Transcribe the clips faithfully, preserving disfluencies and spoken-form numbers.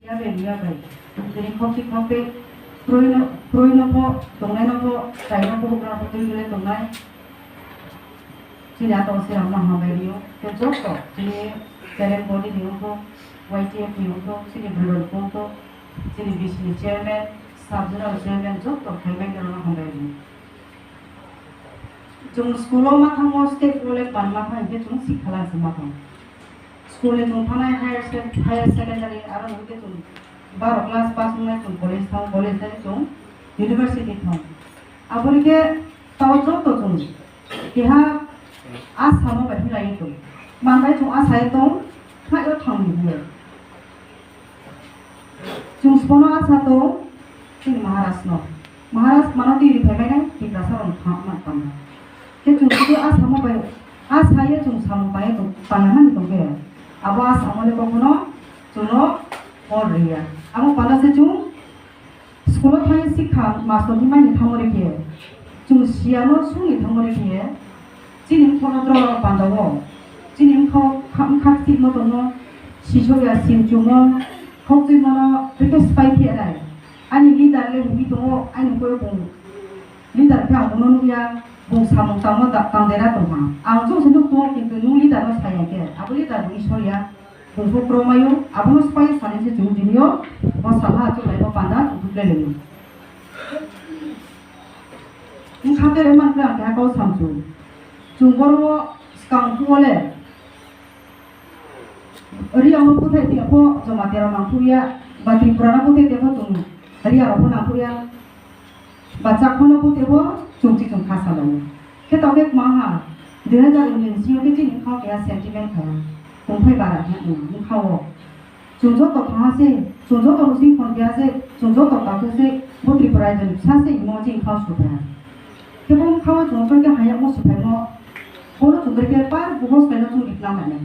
Yabe, yabe. Tini khokti khokti, proino, proino pho, tongnai no pho, taino pho, hukra pho, tini le tongnai. Chini ato siram no hambai rio. Te jokto, chini parent body ni ungko, Y T F ni ungko, chini buron ungko, chini B C ni chairman, sub zonal chairman, jokto, hambai no hambai rio. Chwng school o ma thango, state o le pan ma thang, hingke chwng sikha lang se ma thang. School ni chwng thanai higher sec-, higher secondary, aro hingke chwng baro class pass wngnai chwng college thang, college thani chwng university thang. Aboni khe tao joto chwng keha a samo bai hinlai tong. Manbai chwng a sai tong, kha yo thang ni hiye. Chwng sbono asa tong, chini Maharaj no. Maharaj mano twi ri phai mane, Tiprasa rok thang ma tong. Khe chwng twi a samo bai, a saye chwng samo bai tong, pana mani tong khe. Abo a samo le kokno chwngno hor riya. Amo pana se chwng school o thai sikha master ni mani thangori khe. Chwng siyano sungni thangori khe. Chini bwkhano borok pandao. Chini bwkhao kha-, bwkhak chikno tongo, sisoya sim chungo, khokchwimano bikhe sipai pherai. Ani leader le himwi tongo, ani koyo bung leader khe ang bono nukya, bung samung tangma da-, tangdera tongha. Ang chwngse nuk tongo, kintu nung leader no saya khe, abo leader bo Isor ya. Bungkuk kromayo, abono swpai sani se chwng tiniyo, o salha achuk laino panda chukle leni. Wngkha tere man khe ang keha kau samsu. Chwng borok o swkang thuo le, Riya no buthai tei pho Jamatia rok nang thuya, ba Tripura no buthai tei pho chwng Riya rok pho nang thuya. Ba chakmano butebo chwngchi chwng kha salaio. Khe tokhe kwmang ha, dui hazar unnish ni sio khe chini bwkhao keha sentiment kha, tongphai bara khe wng bwkhao. Chwng joto thangha se, chwng joto no sing phone keha se, chwng joto takhuk se, bo Tripura rajyoni bwsa se himo chini bwkhao suphaiha. Khe bo bwkhao chwng khe hayakmo suphaimo, bono chwng khe par buhos kaino chwng rikna mane.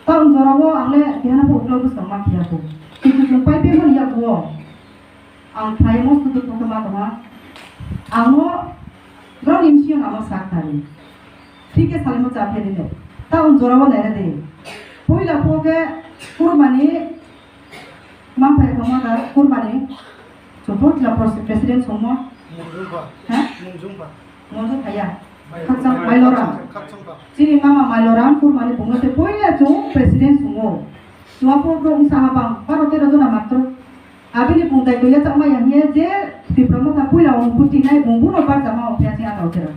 Town jorao ang le kehana pho uklok bwskango ma phiya kho. Kintu chwng pai phaimani yago. Ang khlai mosto dukhu khe ma tongma. Ang no borok ni bisi ang no sak thani. Thik khe salai mo cha pheli le. Ta un jora o nai de. Puila pho khe kurmani ma phai kho ma da kurmani. Chuput la pros-, president songmo. Mungzung pha. Ha? Mungzung pha. Mungzung phaya. Khakchang Mailoram. Khakchang pha. Chini mama Mailoram kurmani bungno te puila chung president songo. Chua pho bro ungsa habang baro tero jona matro. Abini bung daito yachakma ya hiya je Tipra Motha puila ong buti nai bung buno barjama ong phiya chini atao chera.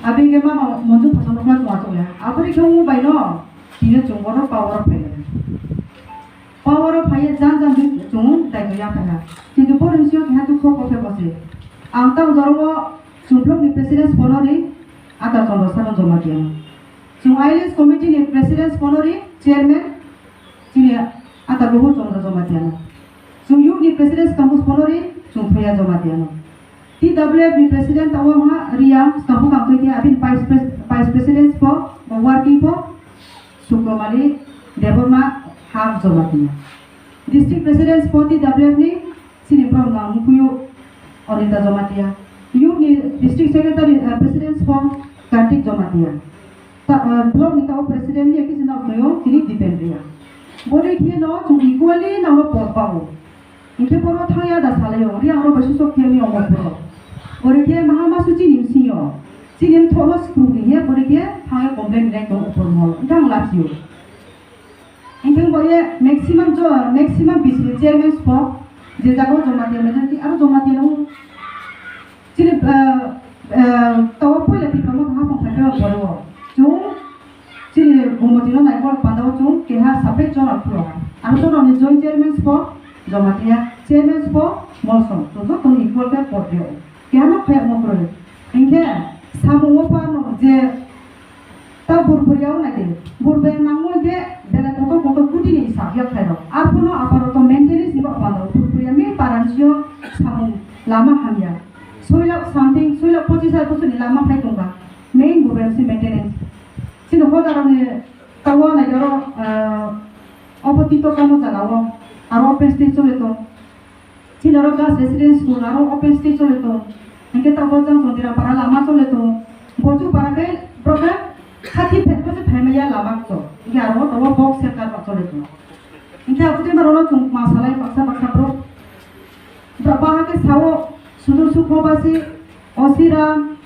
Abini mama Monju Phasan rokla chua chok ya. Aboni khe ung bai no. Tini chung bono power phai ya. Power phai ya jan jan di chung daito ya phai ya. Kintu bono sio keha dukho kokhe bose. Ang tang joro chumplok ni president phone ri ata Chandra Saran joma diya. Chwng I L S committee ni president phone ri chairman chini ata Luhur Chandra Jamatia no. Chwng youth ni president Kampus phone ri chwng Phuya Jamatia no. T W F ni president tamo ha Riya Kampus Kampus ke abin vice pres-, vice president pho bo working pho Sukromani Debbarma half Jamatia. District president pho T W F ni Chini borok no ang nukhuyo Anita Jamatia. Youth ni district secretary, eh, president song Kartik Jamatia. Ta, eh, block ni tao president ni kisi nok noyo chini Dipen Ria. Boni khe no chung equally nang no por pao. Hingke boro thangya da salayo, ri ang ro basu sok thangya ni omo boro. Bori khe maha masu chini msing yo. Chini mtho no screw ni he, bori khe thangya complain ni nai tong upor mol. Hingke ang lapsio. Hingke bo ye maximum jo, maximum B C chairman spo, je jago Jamatia majority, aro Jamatia no. Chini, eh, eh, tawa puila Tipra Motha hapang thangkhe o poro. Chung, chini Gomoti no naikol pandao chung, keha separate jona phulo. Aro jona ni joint chairman spo, Jamatia, chairman spo, Molsom. Chung joto ni equal ke porteo. Keha no phai mo kroi. Hingke, samung o pa no je, Ta burphuria o nai de, burphuria nangmo je belai kotor kotor kuti ni sak yak khairok. Arphuno aparoto maintenance ni bak panda burphuria main paran sio samung lama hamya. Soi lakh something, soi lakh pochis hajar bosor ni lama phai tongba. Main burphuria si maintenance. Sino hoda rok ni tawo nai oro, ah, obo tito kamo jaga o. Aro open stage chole tong. Chini oro girls residence school aro open stage chole tong. Hingke tabok jang Chondira para lama chole tong. Boju para khe borok khe thirty feet bose phaimaya lama kchok. Hingke aro tabok box center ba chole tong. Hingke abotwi ma rono chwng ma salai baksa baksa borok. Bra-, bahai khe sao, Sudur Sukho Basi, Osiram,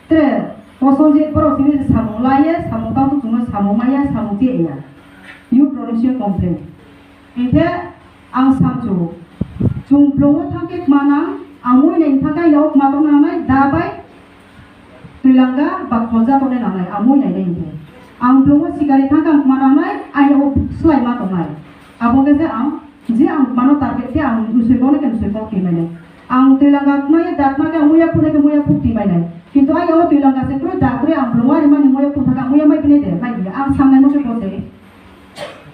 tre, Prosenjit borok simi samung laiye, samung tangthu chwngno samung maiya, samung chiyaya. Youth rokni simi complain. Hingke ang samchu, chwng blongo thangkhe kmana, ang mui nai thangkhe ang yago kma tongna nangnai, da bai twilanga ba kholja tongnai nangnai, ang mui nai nai hingke. Ang blongo sikari thangkhe ang kma nangnai, ang yago slai ma tongnai. Abo hingke je ang, je ang mano target khe ang msui kok nai khe msui kok twi mai nai. Ang twilanga twnai da twnai khe ang muya phuk nai khe muya phuk twi mai nai. Kintu ang yago twilanga se kwrwi da kwrwi ang blongo ari mani muya phuk thangkhe ang muya mai phinai de, mai phinai. Ang sangnai mo se bo se.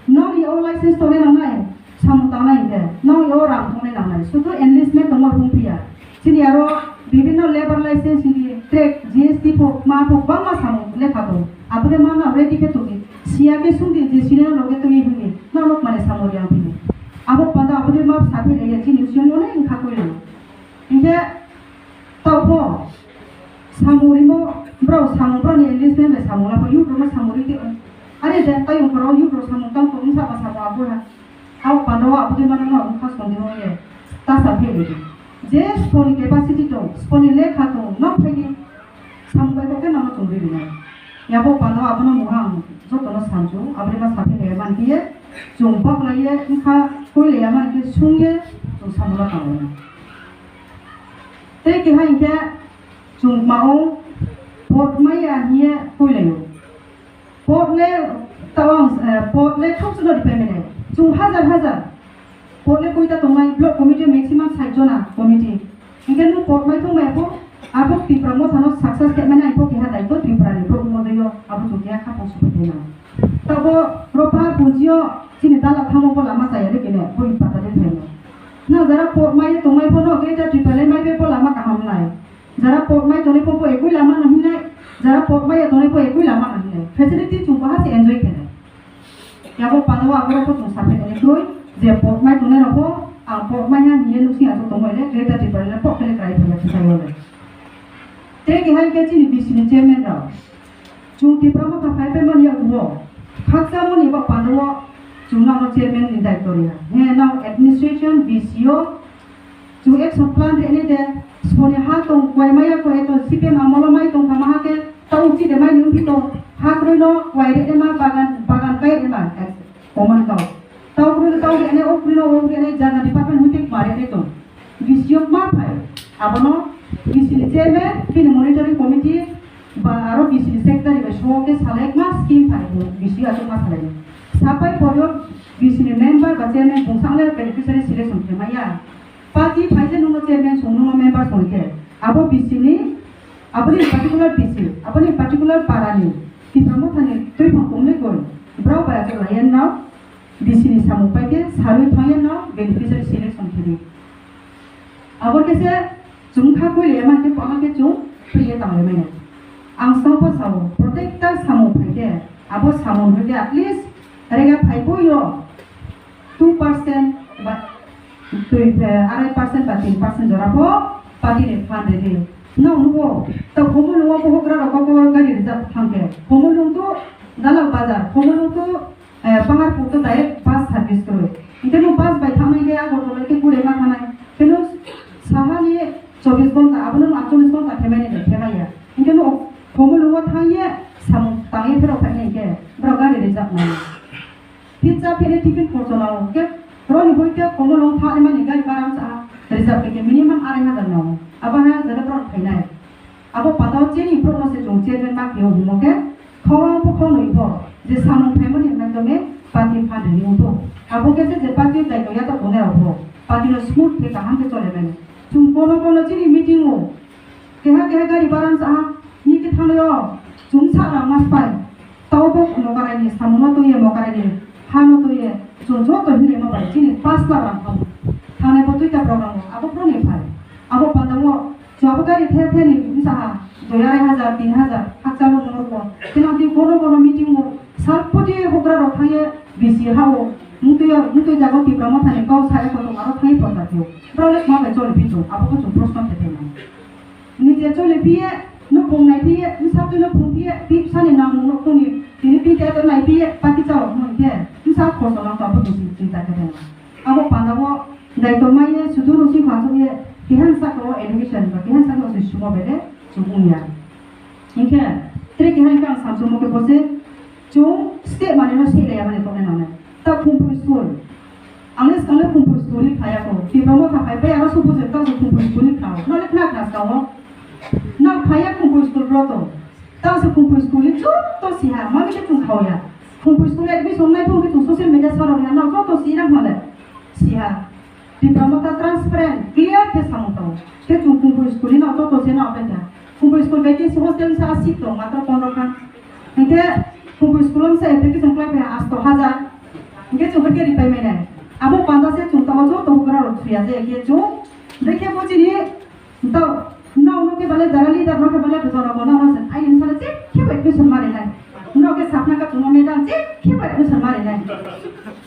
Nokni o license tongnai nangnai, samung tangnai hingke, nokni o rang tongnai nangnai, sudu enlistment tongma hung phiya. Chini aro bibinno labour license hini, trade, G S T pho, ma pho, bangma samung lekha tong. Abole ma na ready khe tongdi, siya khe sungdi, je sini no loge tongwi hwnwi, na nok mane samung riang phini. Abo panda abole ma saphi laiya, chini usiyong mone wngkha koilang. Hingke, Tao pho, samung rimo, borok samung borokni enlistment bai samung lapho, youth rokno samung ri twi. Are de, tayong phoro youth rok samung tang tong wngsa ba samung abo ha. Tao pandao abo twi mano no wngkha sondino ye. Ta sa phe de. Je sponi capacity tong, sponi lekha tong, nok phaidi samung bai kok khe nangno chwng ri rinai. Yabo pandao abono muha ang jotono sanju, aboni ma sa phe de man khe ye, chwng bak lai ye, wngkha koi le ya man khe sung ye, chwng samung la tang lai. Tei keha hingke chwng mao pot maya hiye koilaio. Pot le tawang, eh, pot le thok sudo di pemene. Chwng hajar hajar. Pot le koita tongnai block committee maximum sait jona committee. Hingke nung pot mai thung mai po, abo Tipra mothano success khe mane ai po keha daito Tripura ni bro mo deyo abo chwng keha khapang supai thaina. Tabo ropa punjio chini dala thamo bo lama chaya de kene bo ipata de thaino. Na jara pot mai tongnai bono Greater Tipraland mai be bo lama kaham nai. Jara pot mai tongnai bo bo ekui lama no hinai. Jara pot mai ya tongnai bo ekui lama no hinai. Facility chwng bo hasi enjoy khenai. Yabo pandao aborok bo chwng saphe nai twi je pot mai tongnai rok bo ang pot mai ha hiye nuksi aswk tongmai le Greater Tipraland le pot khe le krai phai ya thai le. Tei keha khe chini B C ni chairman rok. Chwng Tipra Motha phai phai mani yago, khaksa mani bo pandao chwng nangno chairman ni daityo riya. He nang administration B C o chwng action plan rene de, soni ha tong koi maya koi to C P M amolo mai tong kama ha khe ta uchi de mai nung phito ha kroi no koi rene ma bagan, bagan kai rene ma. Common kau. Tau kru tau di ane, o kru no o kru ane, jaga department hwite kmari ane tong. B C o ma phai. Abono B C ni chairman, bini monitoring committee, ba aro B C ni secretary bai so ke salai ma scheme phai bo B C o aswk ma salai. Sapai poryo B C ni member ba chairman bung sangle beneficiary selection khe maya. Party phai je nungno chairman song, nungno member song khe. Abo B C ni, aboni particular B C, aboni particular para ni, Tipra Mothani twi phang kumle koi. Brao bai aswk layan nao. B C ni samung pai khe sarwi thangya no beneficiary selection khe di. Abo khe se chwng kha koi le man khe kwma khe chwng priye tang le manya. Ang song po sao, protector samung pai khe, abo samung pai khe at least rega phai bo yo two percent ba twi, eh, arai percent ba tin percent jora pho party ni fund redi. No nugo, to khomo nugo ko hokra rok ko gari reserve thang khe. Khomo nung to Dalal Bazar, khomo nung to Eh, Paharpur to direct bus service kwrwi. Hingke no bus bai thangnai khe Agartala khe gure ma thangnai. Khe no saha ni chobbish ghonta, abono no aatchollish ghonta themai nai de, themai ya. Hingke no khomo nungo thangye samung tangye phero phainai hingke borok gari reserve nai. Pizza phene tiffin khorcho nao hingke roni hoi khe khomo nung thangmani gari bara sa reserve khe minimum arai hajar nao. Abo arai hajar borok phainai. Abo patao chini borokno se chwng chairman ma khe himo khe, khawang pho khawnwi pho, je samung phaimani hwnwi tongwi party phan rwwi wng pho. Abo khe se je party daito yato tongnai rok pho, party no smooth khe kaham khe chole mani. Chwng kono kono chini meeting o, keha keha gari baran sa ha, ni khe thangnai o, chwng sa rang mas pai. Tao bo mokaraini samungno twiwi mokaraini hano twiwi chwng joto hinwi ma bai chini pash lakh rang thango. Thangnai bo twi ta program o abo borokni phai. Abo pandao chwng abo gari the the ni bwsa ha dui arai hajar, tin hajar hakchalo mungruko. Tino twi bono bono meeting o salphuti hugra rok thangwi bisi ha o mungtwi mungtwi jago Tipra Mothani kok sa eko tong aro thangwi prochar khe o. Borok le ma bai choli phi chwng abo bo chwng proshno khe thai mano. Nije chole phiye, no phung nai phiye, bwsa twi no phung phiye, twi bwsani nang nung no phungni, tini twi te to nai phiye, pati chao hwn khe, bwsa khorsa lang tabo bwsni twi Abo pandao daito maiye sudu rusi khachukye kehan saka o education ba kehan saka o sumo bede chukungya. Hinkhe tre keha hinkhe ang samsung mo khe bose chung state mani no state ya mani toknai nangnai. Ta Khumpui school. Ang le swkang le Khumpui school ni khlai ya ko. Tipra Motha phai pai aro supu je ta Khumpui school ni khlai. Na le khna khna swkang o. Na phai ya Khumpui school bro to. Ta se Khumpui school ni joto siha, mami khe chung khao ya. Khumpui school admission nai phung khe chung social media sarok ya, na joto si rang hole. Siha. Tipra Motha transparent, clear khe samung tong. Khe chung Khumpui school ni na joto se na open ya. Khumpui school vacancy hostel sa seat tong, matro pondro khan. Hinkhe Khumpui school sa application klai phe asto hajar. Hinkhe chung khe ripai mai nai. Abo panda se chung tamo joto hugra rok thuya je khe chung. Dekhe bo chini Tao, no, no ke bale dara leader, no ke bale bujana bona no sen. Ai, insana je ke bai question mari nai. No ke sapna ka tuno madam je ke bai question mari nai.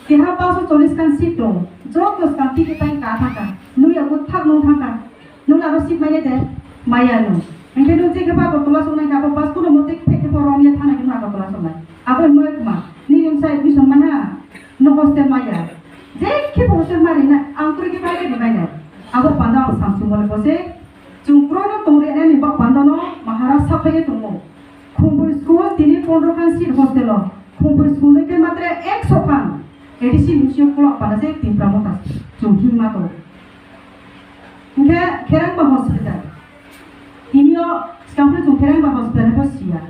Keha paso cholis kan seat do. Joto skanti ke tai ka thaka. Nui ago thak no thaka. Nung aro seat maya de, maya no. Engke nung je ke ba ko tola songnai ka ko pas kuno mote ke ke porom ya thana ke ma ko tola songnai. Abo mo ek ma. Ni insai admission mana. No hostel maya. Je ke hostel mari na. Ang kuri ke bai ke bai na. Abo panda ang samsung mole bose. Chung kroino tongri ani bak pandano Maharaj saphaiwi tongo. Khumpui school tini pondro khan seat hostel o. Khumpui school ni khe matre ekso khan A D C ni sio kolok panda se Tipra Motha chung himma to. Hinkhe Kherangba hospital. Tini o skangphre chung Kherangba hospital ni bo siya.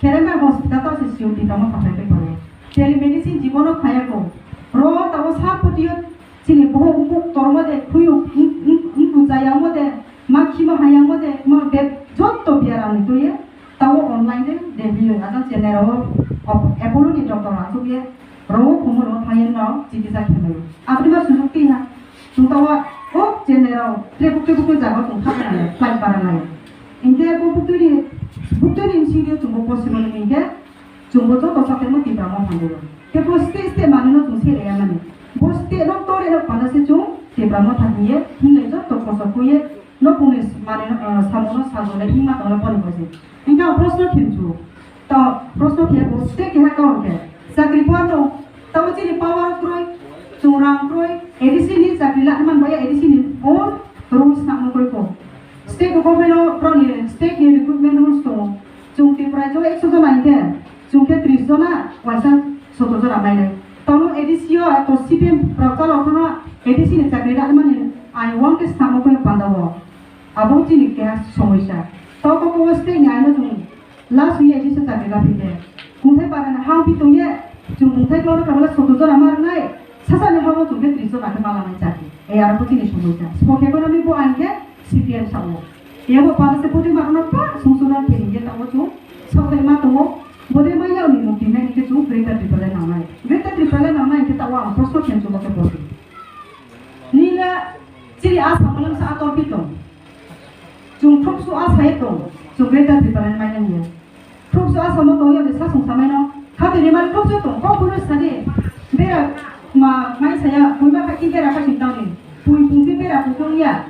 Kherangba hospital to se sio Tipra Motha phaipai pore. Telemedicine jibono khayako. Ro tabo sa putiyo Chini bohok buk torma de, khuyuk, wng, wng, wng, kuchaya wngma de, ma khima haya wngma de, ma bek jotto biaram ni tuye, tabo online de, de biyo, ajang chennai rao, Ap-, Apollo ni doctor asuk ye, rao khumul o thayen rao, chikisa khenai. Aboni ma sujug ti ha, chung tawa, o chennai rao, tre buk, tre buk, tre jaga chung thang nai, flight bara nai. India ko buk twi ni, buk twi ni sing yo chung bo possible ni india, Chwng bo joto saktharma Tipra Motha ni. Tei bo state state manwi no chwng se reya mani. Bo state no tore no panda se chwng Tipra Motha hiye hinlai joto koso kuye no puni manwi no, ah, samung no sajole himma tongla boni bosi. Hinkhe ang proshno khinchu. To proshno khe bo state keha kaun khe. Chakri bo no tamo chini power kroi, chwng rang kroi, A D C ni chakri la man baya A D C ni own rules na mo kroi ko. State government o broni state ni recruitment rules tongo. Chwng Tripura o ekso jona hinkhe, chwng khe tris jona, waisa sotor jona mainai. Tamo A D C o, to C P M rok chalo phano A D C ni chakri rwmani ai wng khe samo khe panda o. Abo chini keha somosya. To ko ko state ni aino chwng last week A D C chakri rwphi khe. Kungthai para ni hang phi tongye, chwng kungthai klo rwkha bole sotor jona ma rwnai, sasa ni habo chwng khe tris jona khe ma lanai chakri. Ei aro bo chini somosya. Spo khe kono ni bo ain khe C P M sao. Yabo pala se pudi ma no pa sungsudon thini ye tamo chung. Sok dai ma tongo. Bode ma yau ni mukti nai ke chung Greater Tipraland nangnai. Greater Tipraland nangnai ke tawa ang prosto khen chung ke bodi. Nila chini asa malam sa ator pi tong. Chung thuk su asa ye tong. Chung Greater Tipraland mai nang ye. Thuksu asamo tongya de sasung samaino. Khatui ni mani thuksu tong, kok phuru sadi. Bera ma, mai saya, buima kaki bera kasi tangni. Pui pungsi bera pungsi ya.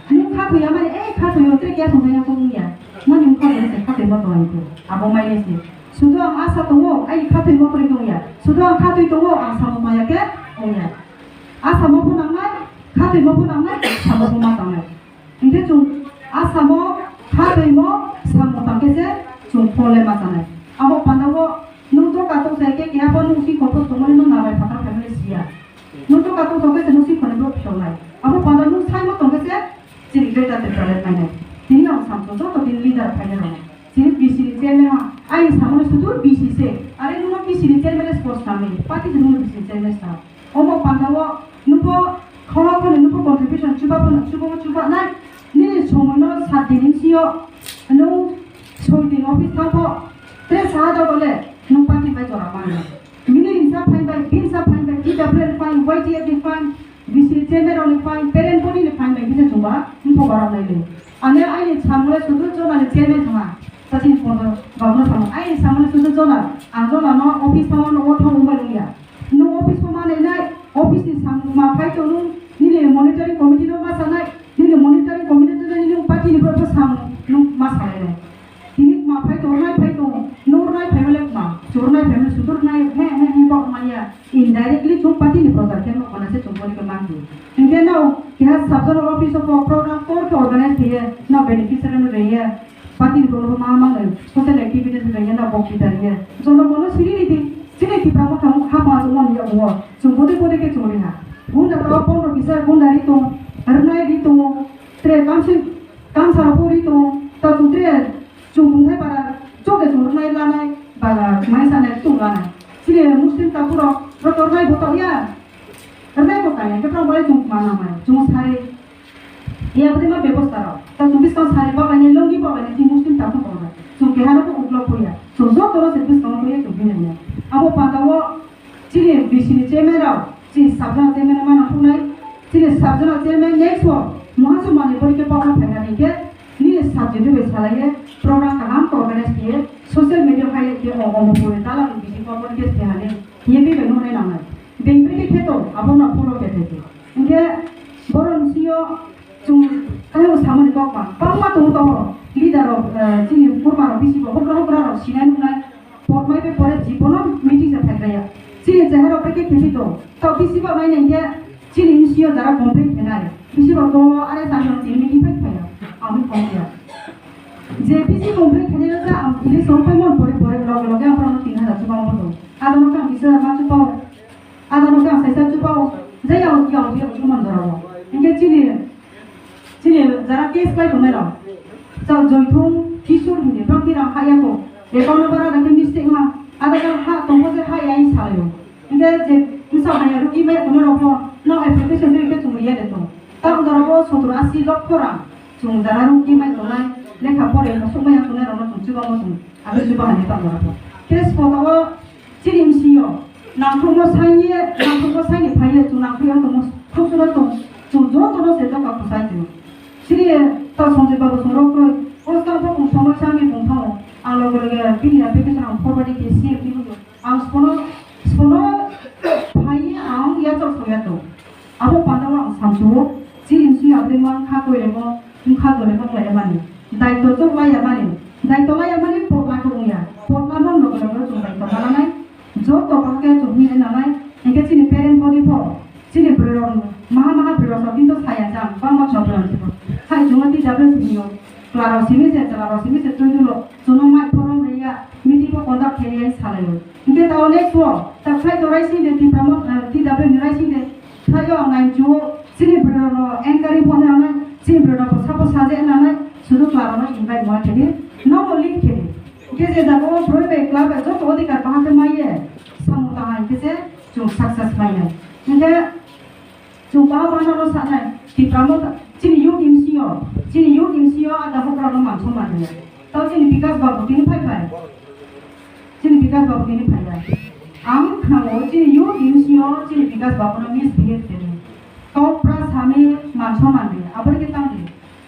Ni khatui ya mani, eh, khatui yo tre kya sung saya tong ya. Mani ung khatui se khatui mo tong itu. Abo mai ni se. Sudu ang asa tongo, ai khatui mo puri tong ya. Sudu ang khatui tongo, ang samo maya ke tong ya. Asamo pun ang nai, khatui mo pun ang nai, samo pun ma tang nai. Hinkhe chwng asamo khatwimo samung tangkhe se chwng phol le ma chanai. Abo pandao nwng doka tong sai khe keha pho nwng si kotor tongmani nwng namai phatar phaimani siya. Nwng doka tong tongkhe se nwng si khonai bo phiyoknai. Abo panda nwng saimo tongkhe se chini Greater Tipraland mainai. Tini ang samsung joto tini leader phainai rok. Chini B C ni chairman ha, aini samani sudur B C se. Are nwngno B C ni chairman le sports nangni. Party se nwngno B C ni chairman sa. Omo pandao nukho khorok phano nukho contribution chuba phano chuba chuba nai. Nini somoino sat din ni sio nwng soi din office thangkho. Tre saha da bole nwng party bai jora mano. Nini insa phai bai, bin sa phai bai, T W L phai, Y T F ni phai, B C chairman rok ni phai, parent body ni phai bai kisa chuba nukho barok nai le. Ane aini samole sudur jona ni chairman thangha. Sachin pondo bagno samole. Aini samole sudur jona. Ang jona no office thangma no o thangma bai lungya. Nwng office bo ma nainai, office ni samung ma phai tong nwng, nini monitoring committee no ma sanai, nini monitoring committee no nini party ni borok bo samung nwng ma salainai. Tini ma phai tong, rwnai phai tong, nwng rwnai phai male ma, chornai phai male sudur rwnai, he, he, he, bok maya, indirectly chwng party ni prochar khe nwng Hinkhe no keha sub zonal office o kok program tor khe organize khlaiye, no beneficiary no reye, party ni borok ma mang no social activities reye, no boktita reye. Jono bono siri ridi, chini Tipra Motha mung ha ma chuma ni yago. Chung bode bode khe chung riha. Gunda tao pondro kisa gunda ri tong, rwnai ri tong, tre kamsi kamsa rok ri tong, ta chung tre chung bumthai para chok de chung rwnai lanai, ba mai sanai chung lanai. Chini Muslim takhuk rok rotor nai botok ya. Rwnai bo kaya, khe prang bai chung ma nang mai, chung sari. Ya bwtwi ma bebosta rok. Ta chung biskang sari bok lainai, lungi bok lainai, chi Muslim takhuk bok lainai. Chung keha no bo uklok phuya. Chung joto no se biskang phuya chung hinai nai. Abo panda o chini B C ni chairman rok, chini sub zonal chairman ma nang phunai. Chini sub zonal chairman next o muha sumani bori khe bok no phaina ni khe nini subject bai salai ye program kaham khe organize khe social media hai khe o omo phuya tala ni bisi kok bori khe thehani. Ye bi bai no nai nang nai. Bengpri khe kheto, abo no follow khe khe. Hinkhe borok ni sio chung kayung samani kok ma. Bangma tongo tongo. Leader rok, eh, chini kurma rok bisi bo hokra hokra rok sinai nuknai. Pot mai be pore jibono meeting se phaikraya. Chini chehara rok khe khe to. Tao bisi bo nai nai khe chini M C O jara complain khenai. Bisi bo to are sa jang chini meeting phai phaya. Ang kong ya. Je bisi complain khenai ja ang ile song phai mon pore pore log log ang pora tin hajar chuba mo to. Adon ka bisa ma chuba. Adano khe ang saisa chupao, jai ang, yang, yang, chuman jorao. Hinkhe chini, chini jara case khlai tongnai rok. Chao Joythung, Kishore hinwi, bang khe rang ha ya ko. Account number ada khe mistake ma. Ada khe ha tongbo je ha ya in salaio. Hinkhe je bwsa haya rwgwi mai tongnai rok pho, no application twi khe chumui ya de to. Tamo jorao sotoro asi lokho rang. Chung jara rwgwi mai tongnai, lekha pore no sokmai ya tongnai rok no chung chuba mo chung. Abo chuba hani tamo rok pho. Case photo o Chini M C O, nangkukno saini, nangkukno saini phaiya, chwng nangkukya tongmo, khukchwno tong, chwng jotono se doka kwchai tong. Chini ta Sanjay Babu chwng rok kroi, o swkang bo kung somoi sami tong thango, ang loge loge bini application ang forward khe C M ni hwnwi. Ang sbono, sbono phaiwi ang yachak soya tong. Abo pandao ang samsio, chini M C O aboni mang kha koiremo, wngkha goremo khlaimani. Daitw chok laiya mani, daitw laiya mani potla khe wngya. Potla no loge loge chwng daitw mananai, joto bahai khe chwng hinwi nanai, hinkhe chini parent body pho, chini bwrwi rok maha maha bwrwi rok soktin to saya jang, bangma chwng bwrwi rok siko. Hai chwngno T W C hinwi, chwla rok simi se, chwla rok simi se twi dulo, chwngno mai phorom rwya, meeting pho conduct khe rwya salaio. Hinkhe tao next o, tak khai to raising de, Tipra mo, eh, T W ni raising de, Thaio ang nai chuo, chini bwrwi rok no enquiry phone nanai, chini bwrwi rok no sabo saje nanai, sudu club no invite mo khedi, no mo link khedi. Ke je jago bwrwi bai club bai joto odhikar bahai khe maiye, samung tang hai khe se chung success mai nai. Hinkhe chung bahai bahai no sanai, Tipra mo chini youth M C O, chini youth M C O ada hokra no man somman ya. Tao chini Bikas Babu tini phai phai. Chini Bikas Babu tini phaiya. Ang khnao chini youth M C O chini Bikas Babu no misbehave khe. Kok pra sami man somman di. Aboni khe tang di.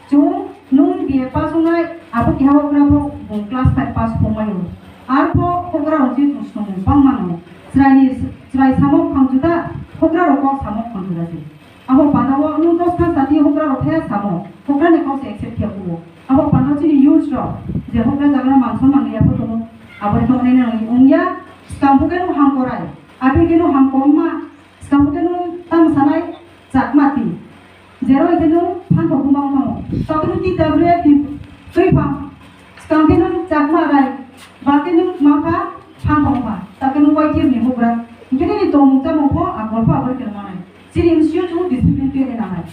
Chwng nung B A pass wngnai abo keha hokra bo bo class five pass pongmai o. Arpho hokra rok chini chwng bang mano. Chwraini chwrai samok phang juda hokra rok kok samok phang juda se. Abo pandao nwng dos kha jati hokra rok thaya samo, hokra ni kok se accept khe kuo. Abo pandao chini youth rok je hokra jagra man somman ya pho tongo, abo ni kok nai nang wngya, skang phuke nwng ham korai, abi ke nwng ham kom ma, skang phuke nwng tang sanai chakma ti, jero ke nwng phan thok bumang thango, tokhe nwng ti W F ni twi phang, skang khe nwng chakma rai, ba khe nwng ma kha phan thok pha, tokhe nwng Y T F ni hokra, hinkhe nini tongmung chamung pho akol pho abo ni khe manai. Chini M C O chwng discipline twi nai nanai.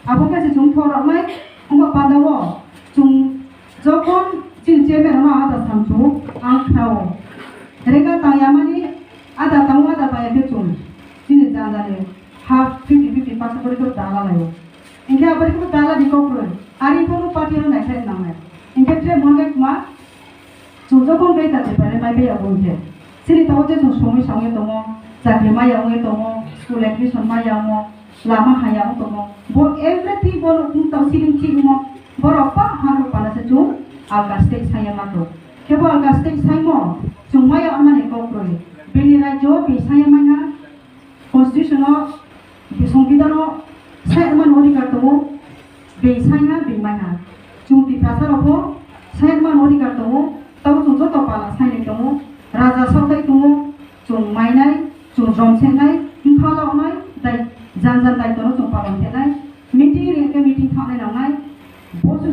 Abo khe se chwng thor rok nai, wngkha pandao chwng jokhon chini chairman ano ada samsuk ang khnao. Rega tang yamani ada tang ada tang yakhe chwng chini jandani half fifty fifty percent kori khe dala laio. Hinkhe abo khe dala di kok roi. Ari kono party ano naikhlai nangnai. Hinkhe tre mongai kuma Chwng jokhon bai ta jephai mai bai abo hinkhe. Chini tabuk je chwng somoi songwi tongo, chakri maya wngwi tongo, school admission maya wngo, lama haya wng tongo. Bo everything bono wng tong siring thik wngmo. Borok ba hano pana se chwng alka state saya mato. Kebo alka state saimo chwng maya wngmani kok rwi. Bini rajyo bi saya manya Constitution o, Songbidan o sai man odhikar tongo, bei sai ha, bei mai ha. Chwng Tiprasa rok bo sai man odhikar tongo, tabo chwng joto pala sai nai tongo, raja saotai tongo, chwng mainai, chwng jom senai, wngkha laonai, dai, jan jan daitono chwng palon khe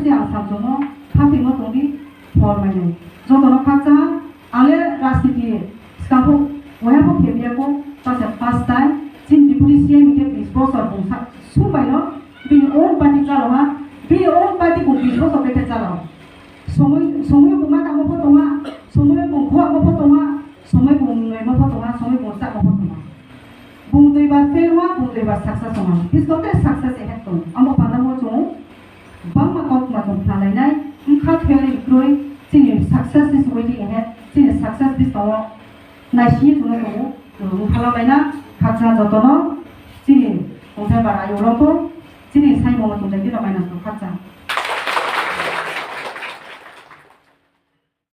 se ang samsongo phatingmo tongdi phol mainai. Jotono khakchang ale rajniti skangbo wayabo phemyako tase first time chini deputy C M ke bis bosor bungsa sumbaino bini own party chalo ha, bini own party bo bis bosor bete chalo. Somoi somoi buma tamo pho tonga, somoi bung khuak mo pho tonga, somoi bung ngai mo pho tonga, somoi bung chak mo pho tonga. Bung duibar fail wnga, bung duibar success wnga. Biskang tei success ehet tong. Amo panda mo chwng bangma kok ma tong khna lainai. Wngkha theory kroi, chini success is waiting ahead. Chini success biskango naisingwi chwngno tongo. Chwng wngkha labaina khakchang jotono chini wngthai bara ayuk rokbo chini saimung tongthai dino maina tong khakchang.